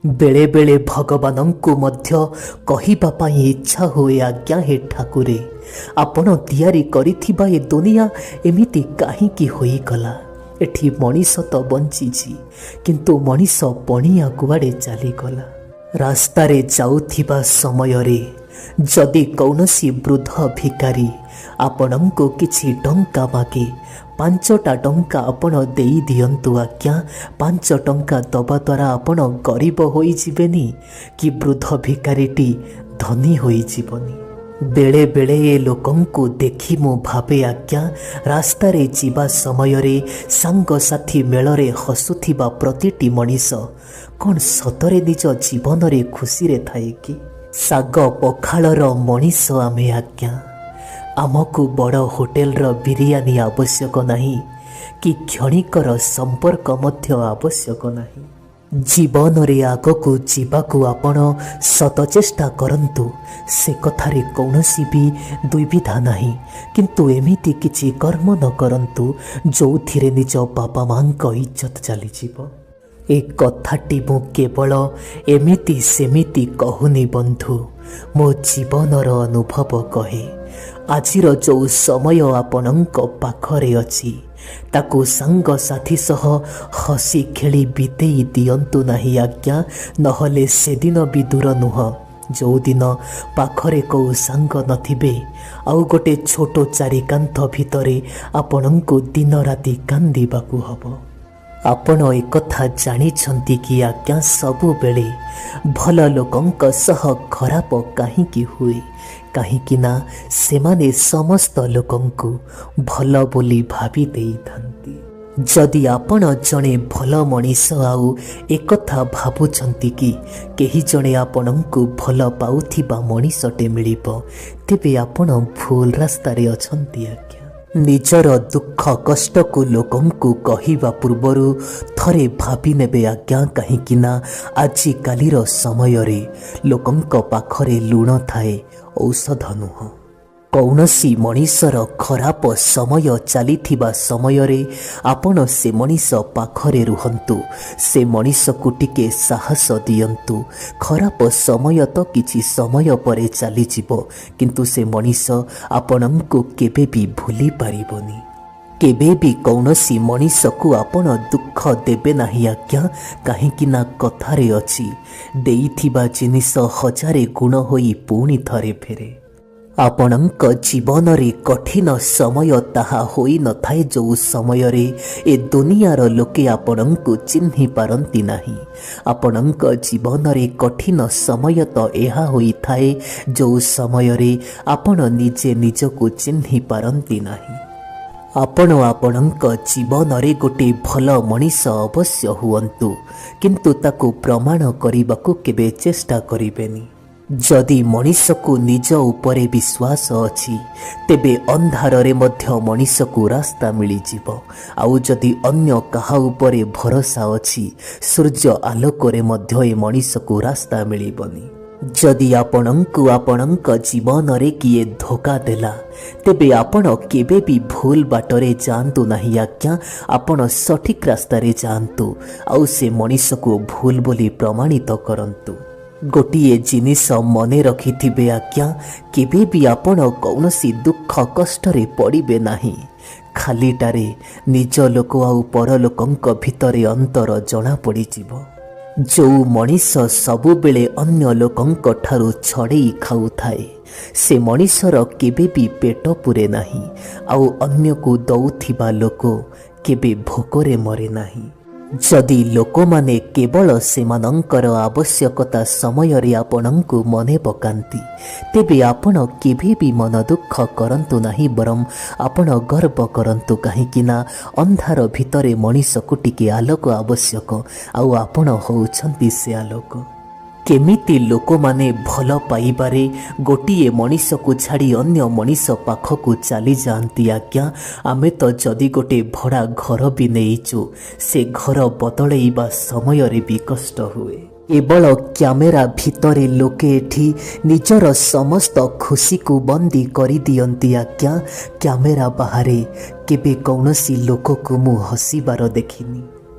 ବେଳେବେଳେ ଭଗବାନଙ୍କୁ ମଧ୍ୟ କହିବା ପାଇଁ ଇଚ୍ଛା ହୁଏ, ଆଜ୍ଞା ହେ ଠାକୁରେ, ଆପଣ ତିଆରି କରିଥିବା ଏ ଦୁନିଆ ଏମିତି କାହିଁକି ହୋଇଗଲା? ଏଠି ମଣିଷ ତ ବଞ୍ଚିଛି, କିନ୍ତୁ ମଣିଷ ପଣିଆ କୁଆଡ଼େ ଚାଲିଗଲା? ରାସ୍ତାରେ ଯାଉଥିବା ସମୟରେ ଯଦି କୌଣସି ବୃଦ୍ଧ ଭିକାରୀ ଆପଣଙ୍କୁ କିଛି ଟଙ୍କା ମାଗେ, 5ଟା ଟଙ୍କା ଆପଣ ଦେଇଦିଅନ୍ତୁ ଆଜ୍ଞା। 5 ଟଙ୍କା ଦେବା ଦ୍ୱାରା ଆପଣ ଗରିବ ହୋଇଯିବେନି କି ବୃଦ୍ଧ ଭିକାରୀଟି ଧନୀ ହୋଇଯିବନି। ବେଳେବେଳେ ଏ ଲୋକଙ୍କୁ ଦେଖି ମୁଁ ଭାବେ ଆଜ୍ଞା, ରାସ୍ତାରେ ଯିବା ସମୟରେ ସାଙ୍ଗସାଥି ମେଳରେ ହସୁଥିବା ପ୍ରତିଟି ମଣିଷ କ'ଣ ସତରେ ନିଜ ଜୀବନରେ ଖୁସିରେ ଥାଏ କି? ଶାଗ ପଖାଳର ମଣିଷ ଆମେ ଆଜ୍ଞା। ଆମକୁ ବଡ଼ ହୋଟେଲର ବିରିୟାନୀ ଆବଶ୍ୟକ ନାହିଁ କି କ୍ଷଣିକର ସମ୍ପର୍କ ମଧ୍ୟ ଆବଶ୍ୟକ ନାହିଁ। ଜୀବନରେ ଆଗକୁ ଯିବାକୁ ଆପଣ ସତ ଚେଷ୍ଟା କରନ୍ତୁ, ସେ କଥାରେ କୌଣସି ବି ଦ୍ୱିବିଧା ନାହିଁ, କିନ୍ତୁ ଏମିତି କିଛି କର୍ମ ନ କରନ୍ତୁ ଯେଉଁଥିରେ ନିଜ ବାପା ମାଆଙ୍କ ଇଜ୍ଜତ ଚାଲିଯିବ। ଏ କଥାଟି ମୁଁ କେବଳ ଏମିତି ସେମିତି କହୁନି ବନ୍ଧୁ, ମୋ ଜୀବନର ଅନୁଭବ କହେ। ଆଜିର ଯେଉଁ ସମୟ ଆପଣଙ୍କ ପାଖରେ ଅଛି, ତାକୁ ସାଙ୍ଗସାଥି ସହ ହସି ଖେଳି ବିତେଇ ଦିଅନ୍ତୁ ନାହିଁ ଆଜ୍ଞା, ନହେଲେ ସେଦିନ ବି ଦୂର ନୁହଁ ଯେଉଁଦିନ ପାଖରେ କେଉଁ ସାଙ୍ଗ ନଥିବେ ଆଉ ଗୋଟେ ଛୋଟ ଚାରିକାନ୍ଥ ଭିତରେ ଆପଣଙ୍କୁ ଦିନ ରାତି କାନ୍ଦିବାକୁ ହେବ। ଆପଣ ଏକଥା ଜାଣିଛନ୍ତି କି ଆଜ୍ଞା, ସବୁବେଳେ ଭଲ ଲୋକଙ୍କ ସହ ଖରାପ କାହିଁକି ହୁଏ? କାହିଁକି ନା ସେମାନେ ସମସ୍ତ ଲୋକଙ୍କୁ ଭଲ ବୋଲି ଭାବି ଦେଇଥାନ୍ତି। ଯଦି ଆପଣ ଜଣେ ଭଲ ମଣିଷ ଆଉ ଏକଥା ଭାବୁଛନ୍ତି କି କେହି ଜଣେ ଆପଣଙ୍କୁ ଭଲ ପାଉଥିବା ମଣିଷଟେ ମିଳିବ, ତେବେ ଆପଣ ଭୁଲ ରାସ୍ତାରେ ଅଛନ୍ତି ଆଜ୍ଞା। ନିଜର ଦୁଃଖ କଷ୍ଟକୁ ଲୋକଙ୍କୁ କହିବା ପୂର୍ବରୁ ଥରେ ଭାବି ନେବେ ଆଜ୍ଞା, କାହିଁକି ନା ଆଜିକାଲିର ସମୟରେ ଲୋକଙ୍କ ପାଖରେ ଲୁଣ ଥାଏ, ଔଷଧ ନୁହଁ। କୌଣସି ମଣିଷର ଖରାପ ସମୟ ଚାଲିଥିବା ସମୟରେ ଆପଣ ସେ ମଣିଷ ପାଖରେ ରୁହନ୍ତୁ, ସେ ମଣିଷକୁ ଟିକେ ସାହସ ଦିଅନ୍ତୁ। ଖରାପ ସମୟ ତ କିଛି ସମୟ ପରେ ଚାଲିଯିବ, କିନ୍ତୁ ସେ ମଣିଷ ଆପଣଙ୍କୁ କେବେ ବି ଭୁଲି ପାରିବନି। କେବେ ବି କୌଣସି ମଣିଷକୁ ଆପଣ ଦୁଃଖ ଦେବେ ନାହିଁ ଆଜ୍ଞା, କାହିଁକି ନା କଥାରେ ଅଛି, ଦେଇଥିବା ଜିନିଷ ହଜାରେ ଗୁଣ ହୋଇ ପୁଣି ଥରେ ଫେରେ। ଆପଣଙ୍କ ଜୀବନରେ କଠିନ ସମୟ ତାହା ହୋଇନଥାଏ ଯେଉଁ ସମୟରେ ଏ ଦୁନିଆର ଲୋକେ ଆପଣଙ୍କୁ ଚିହ୍ନି ପାରନ୍ତି ନାହିଁ। ଆପଣଙ୍କ ଜୀବନରେ କଠିନ ସମୟ ତ ଏହା ହୋଇଥାଏ ଯେଉଁ ସମୟରେ ଆପଣ ନିଜେ ନିଜକୁ ଚିହ୍ନି ପାରନ୍ତି ନାହିଁ। ଆପଣ ଆପଣଙ୍କ ଜୀବନରେ ଗୋଟିଏ ଭଲ ମଣିଷ ଅବଶ୍ୟ ହୁଅନ୍ତୁ, କିନ୍ତୁ ତାକୁ ପ୍ରମାଣ କରିବାକୁ କେବେ ଚେଷ୍ଟା କରିବେନି। ଯଦି ମଣିଷକୁ ନିଜ ଉପରେ ବିଶ୍ୱାସ ଅଛି, ତେବେ ଅନ୍ଧାରରେ ମଧ୍ୟ ମଣିଷକୁ ରାସ୍ତା ମିଳିଯିବ, ଆଉ ଯଦି ଅନ୍ୟ କାହା ଉପରେ ଭରସା ଅଛି, ସୂର୍ଯ୍ୟ ଆଲୋକରେ ମଧ୍ୟ ଏ ମଣିଷକୁ ରାସ୍ତା ମିଳିବନି। ଯଦି ଆପଣଙ୍କୁ ଆପଣଙ୍କ ଜୀବନରେ କିଏ ଧୋକା ଦେଲା, ତେବେ ଆପଣ କେବେ ବି ଭୁଲ ବାଟରେ ଯାଆନ୍ତୁ ନାହିଁ ଆଜ୍ଞା। ଆପଣ ସଠିକ୍ ରାସ୍ତାରେ ଯାଆନ୍ତୁ ଆଉ ସେ ମଣିଷକୁ ଭୁଲ ବୋଲି ପ୍ରମାଣିତ କରନ୍ତୁ। ଗୋଟିଏ ଜିନିଷ ମନେ ରଖିଥିବେ ଆଜ୍ଞା, କେବେ ବି ଆପଣ କୌଣସି ଦୁଃଖ କଷ୍ଟରେ ପଡ଼ିବେ ନାହିଁ। ଖାଲିଟାରେ ନିଜ ଲୋକ ଆଉ ପରଲୋକଙ୍କ ଭିତରେ ଅନ୍ତର ଜଣାପଡ଼ିଯିବ। ଯେଉଁ ମଣିଷ ସବୁବେଳେ ଅନ୍ୟ ଲୋକଙ୍କ ଠାରୁ ଛଡ଼େଇ ଖାଉଥାଏ, ସେ ମଣିଷର କେବେ ବି ପେଟ ପୂରେ ନାହିଁ, ଆଉ ଅନ୍ୟକୁ ଦଉଥିବା ଲୋକ କେବେ ଭୋକରେ ମରେ ନାହିଁ। ଯଦି ଲୋକମାନେ କେବଳ ସେମାନଙ୍କର ଆବଶ୍ୟକତା ସମୟରେ ଆପଣଙ୍କୁ ମନେ ପକାନ୍ତି, ତେବେ ଆପଣ କେବେ ବି ମନ ଦୁଃଖ କରନ୍ତୁ ନାହିଁ, ବରଂ ଆପଣ ଗର୍ବ କରନ୍ତୁ, କାହିଁକି ନା ଅନ୍ଧାର ଭିତରେ ମଣିଷକୁ ଟିକେ ଆଲୋକ ଆବଶ୍ୟକ, ଆଉ ଆପଣ ହେଉଛନ୍ତି ସେ ଆଲୋକ। କେମିତି ଲୋକମାନେ ଭଲ ପାଇବାରେ ଗୋଟିଏ ମଣିଷକୁ ଛାଡ଼ି ଅନ୍ୟ ମଣିଷ ପାଖକୁ ଚାଲିଯାଆନ୍ତି ଆଜ୍ଞା? ଆମେ ତ ଯଦି ଗୋଟେ ଭଡ଼ା ଘର ବି ନେଇଛୁ, ସେ ଘର ବଦଳେଇବା ସମୟରେ ବି କଷ୍ଟ ହୁଏ। କେବଳ କ୍ୟାମେରା ଭିତରେ ଲୋକେ ଏଠି ନିଜର ସମସ୍ତ ଖୁସିକୁ ବନ୍ଦୀ କରିଦିଅନ୍ତି ଆଜ୍ଞା। କ୍ୟାମେରା ବାହାରେ କେବେ କୌଣସି ଲୋକକୁ ମୁଁ ହସିବାର ଦେଖିନି।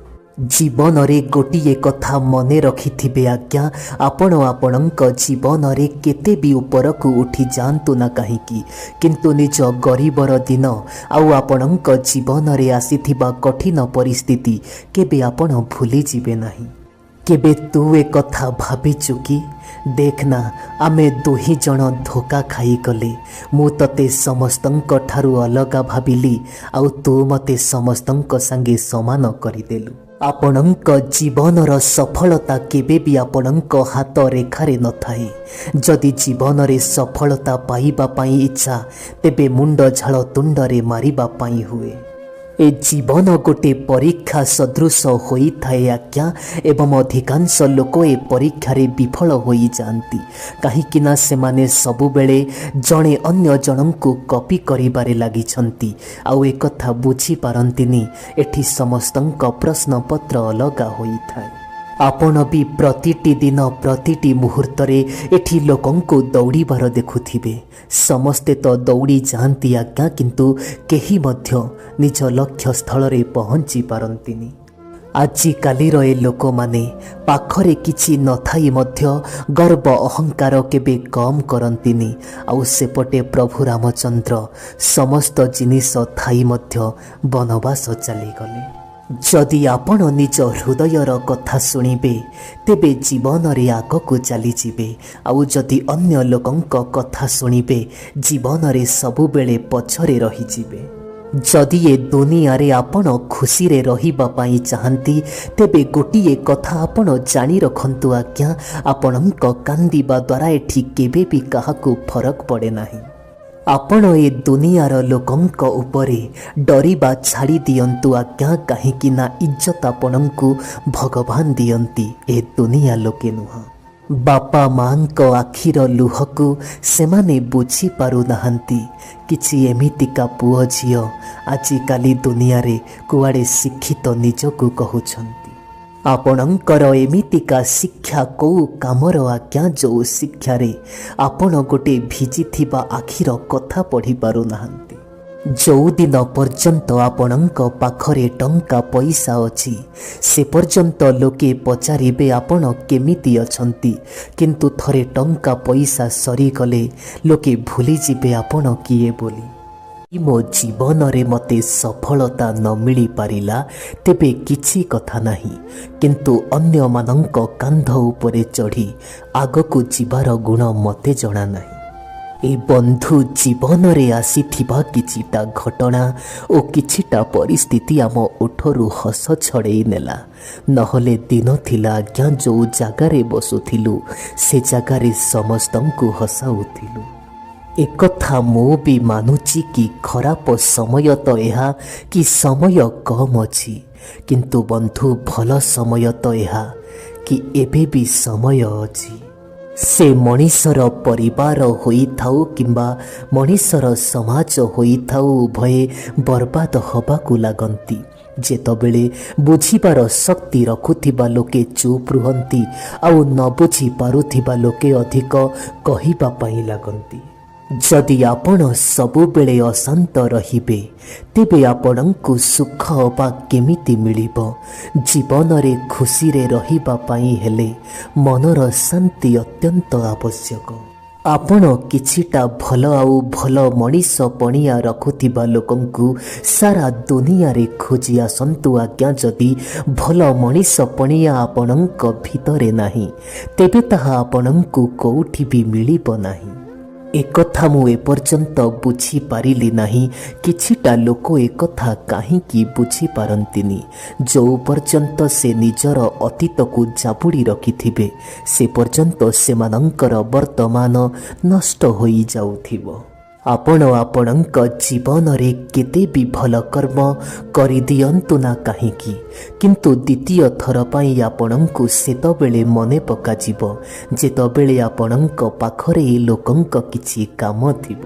ଜୀବନରେ ଗୋଟିଏ କଥା ମନେ ରଖିଥିବେ ଆଜ୍ଞା, ଆପଣ ଆପଣଙ୍କ ଜୀବନରେ କେତେ ବି ଉପରକୁ ଉଠି ଯାଆନ୍ତୁ ନା କାହିଁକି, କିନ୍ତୁ ନିଜ ଗରିବର ଦିନ ଆଉ ଆପଣଙ୍କ ଜୀବନରେ ଆସିଥିବା କଠିନ ପରିସ୍ଥିତି କେବେ ଆପଣ ଭୁଲିଯିବେ ନାହିଁ। କେବେ ତୁ ଏ କଥା ଭାବିଛୁ କି? ଦେଖ ନା, ଆମେ ଦୁହିଁ ଜଣ ଧୋକା ଖାଇଗଲେ। ମୁଁ ତତେ ସମସ୍ତଙ୍କ ଠାରୁ ଅଲଗା ଭାବିଲି ଆଉ ତୁ ମୋତେ ସମସ୍ତଙ୍କ ସାଙ୍ଗେ ସମାନ କରିଦେଲୁ। ଆପଣଙ୍କ ଜୀବନର ସଫଳତା କେବେ ବି ଆପଣଙ୍କ ହାତ ରେଖାରେ ନଥାଏ। ଯଦି ଜୀବନରେ ସଫଳତା ପାଇବା ପାଇଁ ଇଚ୍ଛା, ତେବେ ମୁଣ୍ଡ ଝାଳ ତୁଣ୍ଡରେ ମାରିବା ପାଇଁ ହୁଏ। ଏ ଜୀବନ ଗୋଟେ ପରୀକ୍ଷା ସଦୃଶ ହୋଇଥାଏ ଆଜ୍ଞା, ଏବଂ ଅଧିକାଂଶ ଲୋକ ଏ ପରୀକ୍ଷାରେ ବିଫଳ ହୋଇଯାଆନ୍ତି, କାହିଁକିନା ସେମାନେ ସବୁବେଳେ ଜଣେ ଅନ୍ୟ ଜଣଙ୍କୁ କପି କରିବାରେ ଲାଗିଛନ୍ତି ଆଉ ଏକଥା ବୁଝିପାରନ୍ତିନି ଏଠି ସମସ୍ତଙ୍କ ପ୍ରଶ୍ନପତ୍ର ଅଲଗା ହୋଇଥାଏ। ଆପଣ ବି ପ୍ରତିଟି ଦିନ ପ୍ରତିଟି ମୁହୂର୍ତ୍ତରେ ଏଠି ଲୋକଙ୍କୁ ଦୌଡ଼ିବାର ଦେଖୁଥିବେ। ସମସ୍ତେ ତ ଦୌଡ଼ି ଯାଆନ୍ତି ଆଜ୍ଞା, କିନ୍ତୁ କେହି ମଧ୍ୟ ନିଜ ଲକ୍ଷ୍ୟସ୍ଥଳରେ ପହଞ୍ଚି ପାରନ୍ତିନି। ଆଜିକାଲିର ଏ ଲୋକମାନେ ପାଖରେ କିଛି ନଥାଇ ମଧ୍ୟ ଗର୍ବ ଅହଙ୍କାର କେବେ କମ୍ କରନ୍ତିନି, ଆଉ ସେପଟେ ପ୍ରଭୁ ରାମଚନ୍ଦ୍ର ସମସ୍ତ ଜିନିଷ ଥାଇ ମଧ୍ୟ ବନବାସ ଚାଲିଗଲେ। ଯଦି ଆପଣ ନିଜ ହୃଦୟର କଥା ଶୁଣିବେ ତେବେ ଜୀବନରେ ଆଗକୁ ଚାଲିଯିବେ, ଆଉ ଯଦି ଅନ୍ୟ ଲୋକଙ୍କ କଥା ଶୁଣିବେ ଜୀବନରେ ସବୁବେଳେ ପଛରେ ରହିଯିବେ। ଯଦି ଏ ଦୁନିଆରେ ଆପଣ ଖୁସିରେ ରହିବା ପାଇଁ ଚାହାନ୍ତି, ତେବେ ଗୋଟିଏ କଥା ଆପଣ ଜାଣି ରଖନ୍ତୁ ଆଜ୍ଞା, ଆପଣଙ୍କ କାନ୍ଦିବା ଦ୍ୱାରା ଏଠି କେବେ ବି କାହାକୁ ଫରକ ପଡ଼େ ନାହିଁ। ଆପଣ ଏ ଦୁନିଆର ଲୋକଙ୍କ ଉପରେ ଡରିବା ଛାଡ଼ି ଦିଅନ୍ତୁ ଆଜ୍ଞା, କାହିଁକି ନା ଇଜ୍ଜତ ଆପଣଙ୍କୁ ଭଗବାନ ଦିଅନ୍ତି, ଏ ଦୁନିଆ ଲୋକେ ନୁହଁ। ବାପା ମାଙ୍କ ଆଖିର ଲୁହକୁ ସେମାନେ ବୁଝିପାରୁନାହାନ୍ତି। କିଛି ଏମିତିକା ପୁଅ ଝିଅ ଆଜିକାଲି ଦୁନିଆରେ କୁଆଡ଼େ ଶିକ୍ଷିତ ନିଜକୁ କହୁଛନ୍ତି। ଆପଣଙ୍କର ଏମିତିକା ଶିକ୍ଷା କେଉଁ କାମର ଆଜ୍ଞା, ଯେଉଁ ଶିକ୍ଷାରେ ଆପଣ ଗୋଟେ ଭିଜିଥିବା ଆଖିର କଥା ପଢ଼ି ପାରୁନାହାନ୍ତି? ଯେଉଁଦିନ ପର୍ଯ୍ୟନ୍ତ ଆପଣଙ୍କ ପାଖରେ ଟଙ୍କା ପଇସା ଅଛି ସେ ପର୍ଯ୍ୟନ୍ତ ଲୋକେ ପଚାରିବେ ଆପଣ କେମିତି ଅଛନ୍ତି, କିନ୍ତୁ ଥରେ ଟଙ୍କା ପଇସା ସରିଗଲେ ଲୋକେ ଭୁଲିଯିବେ ଆପଣ କିଏ ବୋଲି। ମୋ ଜୀବନରେ ମୋତେ ସଫଳତା ନ ମିଳିପାରିଲା ତେବେ କିଛି କଥା ନାହିଁ, କିନ୍ତୁ ଅନ୍ୟମାନଙ୍କ କାନ୍ଧ ଉପରେ ଚଢ଼ି ଆଗକୁ ଯିବାର ଗୁଣ ମୋତେ ଜଣା ନାହିଁ। ଏ ବନ୍ଧୁ, ଜୀବନରେ ଆସିଥିବା କିଛିଟା ଘଟଣା ଓ କିଛିଟା ପରିସ୍ଥିତି ଆମ ଓଠରୁ ହସ ଛଡ଼େଇ ନେଲା, ନହେଲେ ଦିନ ଥିଲା ଆଜ୍ଞା ଯେଉଁ ଜାଗାରେ ବସୁଥିଲୁ ସେ ଜାଗାରେ ସମସ୍ତଙ୍କୁ ହସାଉଥିଲୁ। ଏକଥା ମୁଁ ବି ମାନୁଛି କି ଖରାପ ସମୟ ତ ଏହା କି ସମୟ କମ୍ ଅଛି, କିନ୍ତୁ ବନ୍ଧୁ ଭଲ ସମୟ ତ ଏହା କି ଏବେ ବି ସମୟ ଅଛି। ସେ ମଣିଷର ପରିବାର ହୋଇଥାଉ କିମ୍ବା ମଣିଷର ସମାଜ ହୋଇଥାଉ, ଉଭୟେ ବର୍ବାଦ ହେବାକୁ ଲାଗନ୍ତି ଯେତେବେଳେ ବୁଝିବାର ଶକ୍ତି ରଖୁଥିବା ଲୋକେ ଚୁପ୍ ରୁହନ୍ତି ଆଉ ନ ବୁଝି ପାରୁଥିବା ଲୋକେ ଅଧିକ କହିବା ପାଇଁ ଲାଗନ୍ତି। ଯଦି ଆପଣ ସବୁବେଳେ ଅଶାନ୍ତ ରହିବେ ତେବେ ଆପଣଙ୍କୁ ସୁଖ ଅବା କେମିତି ମିଳିବ? ଜୀବନରେ ଖୁସିରେ ରହିବା ପାଇଁ ହେଲେ ମନର ଶାନ୍ତି ଅତ୍ୟନ୍ତ ଆବଶ୍ୟକ। ଆପଣ କିଛିଟା ଭଲ ଆଉ ଭଲ ମଣିଷ ପଣିଆ ରଖୁଥିବା ଲୋକଙ୍କୁ ସାରା ଦୁନିଆରେ ଖୋଜି ଆସନ୍ତୁ ଆଜ୍ଞା। ଯଦି ଭଲ ମଣିଷ ପଣିଆ ଆପଣଙ୍କ ଭିତରେ ନାହିଁ ତେବେ ତାହା ଆପଣଙ୍କୁ କେଉଁଠି ବି ମିଳିବ ନାହିଁ। ଏକଥା ମୁଁ ଏପର୍ଯ୍ୟନ୍ତ ବୁଝିପାରିଲି ନାହିଁ, କିଛିଟା ଲୋକ ଏକଥା କାହିଁକି ବୁଝିପାରନ୍ତିନି। ଯେଉଁ ପର୍ଯ୍ୟନ୍ତ ସେ ନିଜର ଅତୀତକୁ ଜାବୁଡ଼ି ରଖିଥିବେ ସେ ପର୍ଯ୍ୟନ୍ତ ସେମାନଙ୍କର ବର୍ତ୍ତମାନ ନଷ୍ଟ ହୋଇଯାଉଥିବ। ଆପଣ ଆପଣଙ୍କ ଜୀବନରେ କେତେ ବି ଭଲ କର୍ମ କରିଦିଅନ୍ତୁ ନା କାହିଁକି, କିନ୍ତୁ ଦ୍ୱିତୀୟ ଥର ପାଇଁ ଆପଣଙ୍କୁ ସେତେବେଳେ ମନେ ପକାଯିବ ଯେତେବେଳେ ଆପଣଙ୍କ ପାଖରେ ଏ ଲୋକଙ୍କ କିଛି କାମ ଥିବ।